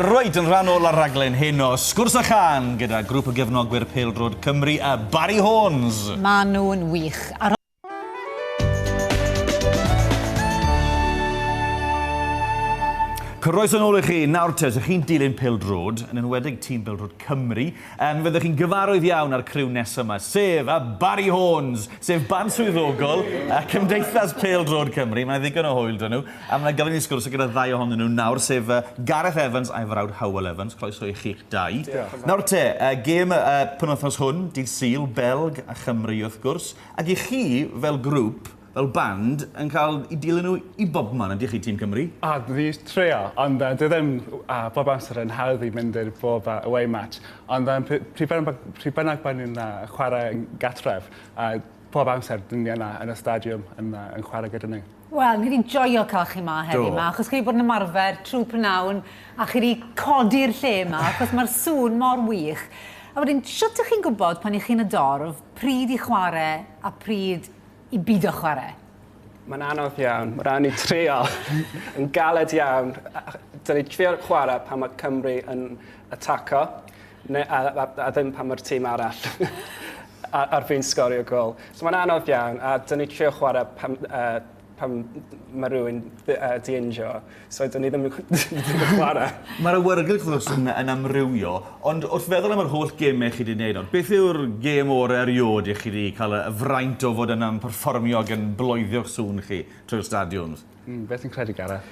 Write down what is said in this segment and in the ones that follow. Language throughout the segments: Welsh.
Reit, yn rhan ola'r rhaglen heno, sgwrs a chân gyda grŵp o gefnogwyr pêl-droed Cymru, y Barry Horns. Maen nhw'n wych. A Croeso nôl i chi. Nawr te, os ych chi'n dilyn pêl-droed, yn enwedig tîm pêl-droed Cymru, mi fyddwch chi'n gyfarwydd iawn â'r criw nesaf yma, sef y Barry Horns, sef band swyddogol y Cymdeithas Pêl-droed Cymru. Mae 'na ddigon o hwyl 'da nhw. A mae 'na gyfle i ni sgwrsio gyda ddau ohonyn nhw nawr, sef Gareth Evans a'i frawd Hywel Evans. Croeso i chi'ch dau. Diolch yn fawr. Nawr te, gêm y penwythnos hwn, dydd Sul, Belg a Chymru wrth gwrs. Ac i chi, fel grŵp, fel band, yn cael eu dilyn nhw i bobman, ydych chi, Tîm Cymru? A, dwi trio, ond dwi ddim bob amser yn hawdd i mynd i'r bob away match. Ond pryd bynnag maen nhw'n chwarae yn gartref, pob amser dyn ni yna yn y stadiwm yn yn chwarae gyda nhw. Wel, ni 'di joio cael chi 'ma heddi 'ma, achos chi 'di bod yn ymarfer trwy prynawn a chi 'di codi'r lle 'ma, achos mae'r sŵn mor wych. A wedyn, shwt 'ych chi'n gwybod pan 'ych chi'n y dorf, pryd i chwarae a pryd i bido chwarae? Mae'n anodd iawn. Mae rhaid ni trio yn galed iawn. Dyn ni trio chwarae pan mae Cymru yn ataco, neu, a, a, a ddim pan mae'r tîm arall ar fin sgorio gol. So mae'n anodd iawn, a dyn ni trio chwarae pan, pan mae rhywun di injo. So dyn ni ddim yn chwarae. Mae'r awyrgylch wrth gwrs yn, yn amrywio, ond wrth feddwl am yr holl gemau chi wedi gwneud, ond beth yw'r gêm orau erioed i chi wedi cael y fraint o fod yna'n perfformio ac yn bloeddio'ch sŵn chi trwy'r stadiwms? Beth ti'n credu, Gareth?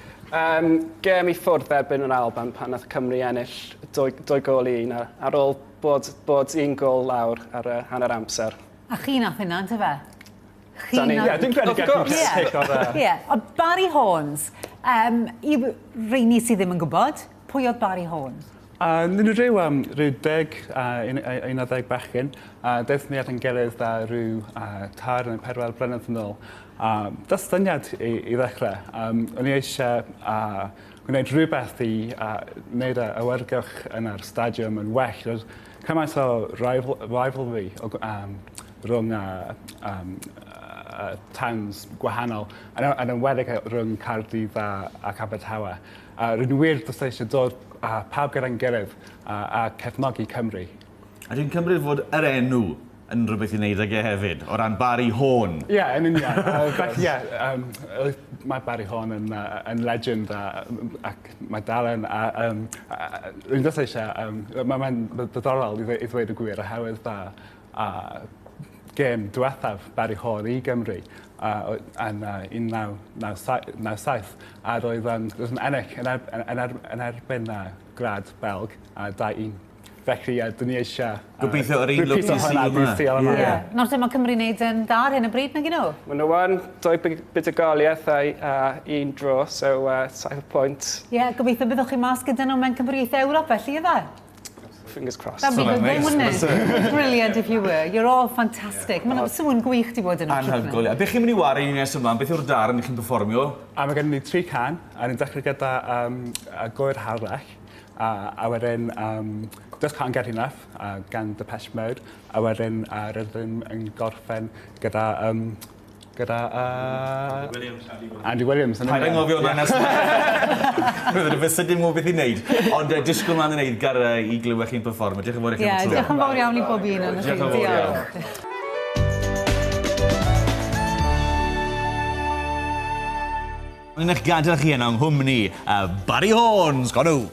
Gêm i ffwrdd erbyn yr Alban pan nath Cymru ennill 2 gôl i 1 ar ôl bod, bod un gôl lawr ar y hanner amser. A chi nath hynna, yntyfe? Chi nath... Ie, dwi'n credu gallu pick o'r... Ie, ond Barry Horns, i reini sydd ddim yn gwybod, pwy oedd Barry Horns? Nyn nhw rhyw, rhyw 10 a 11 bachgen. Daethon ni at ein gilydd rhyw 3 neu 4 blynedd yn ôl. A dyna syniad i, i ddechrau. O'n i eisiau gwneud rhywbeth i wneud y awyrgylch yn yr stadiwm yn well. Roedd cymaint o rival, rivalry o, rhwng towns gwahanol, yn, yn enwedig rhwng Caerdydd a, ac Abertawe. A rwy'n wir jyst eisiau dod â pawb gyda'n gilydd a cefnogi Cymru. A dwi'n cymryd fod yr enw yn rhywbeth i wneud ag e hefyd, o ran Barry Horne. Ie, yn union. Felly, ie, mae Barry Horne yn, yn legend a, ac mae dal yn, a, rwy'n just eisiau, mae'n ddiddorol i ddweud y gwir, oherwydd gêm diwethaf Barry Horne i Gymru yn 1997, a roedd yn ennill yn erbyn Gwlad Belg a 2-1. Felly, ie, dyn ni eisiau... Gobeithio yr un lwc dydd Sul yma. Ie. Nawr te, mae Cymru'n neud yn dda ar hyn o bryd, nag 'yn nhw? Maen nhw yn. Dou buddugoliaeth a un draw, so 7 pwynt. Ie, gobeithio byddwch chi mas gyda nhw mewn Cymruaethau Ewrop felly, ife? Fingers crossed. That'd be good, wouldn't it? Brilliant if you were. You're all fantastic. Mae'n sŵn gwych 'di bod yno. Anhygoel. A beth chi'n mynd i ware i ni nes ymlaen? Beth yw'r darn i chi'n perfformio? A mae gennym ni tri cân, a ni'n dechrau gyda Gŵyr Harlech. A wedyn Just Can't Get Enough gan Depeche Mode. A wedyn rydym yn gorffen gyda... gyda Andy Williams. Andy Williams. Paid anghofio hwnna nes ymlaen. Fysa dim gwybod beth i wneud. Ond disgwyl mlaen yn eiddgar i glywed chi'n perfformio. Diolch yn fawr i chi am y tro. Ie, diolch yn fawr iawn i bob un ohonoch chi. Diolch yn fawr iawn. Ni'n eich gadael chi yno yng nghwmni Barry Horns. Go nhw!